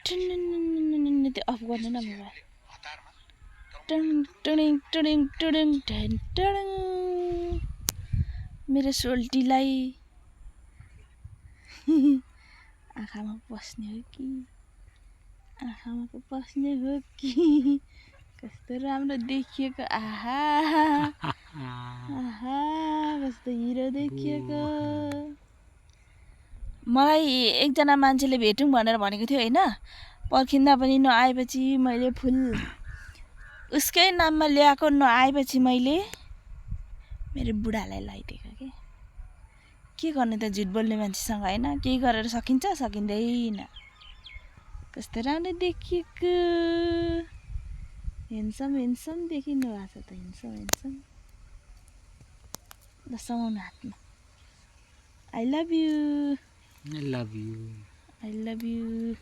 त्यो अफ गर्नु न मोबाइल टङ टडिङ टडिङ टडिङ ढेन टडङ मेरो सोल्टीलाई आँखामा पस्ने हो कि आँखामा पो पस्ने हो कि कस्तो राम्रो देखिएको आहा आहा कस्तो हिरो देखिएको मलाई एकजना मान्छेले भेटौँ भनेर भनेको थियो होइन पर्खिँदा पनि नआएपछि मैले फुल उसकै नाममा ल्याएको नआएपछि मैले मेरो बुढालाई लगाइदिएको के गर्ने त झुट बोल्ने मान्छेसँग होइन केही गरेर सकिन्छ सकिँदैन कस्तो राम्रो देखिएको हेन्सम हेन्सम देखिनु भएको छ त हेन्सम हेन्सम ल समाउनु हातमा I love you. I love you. I love you.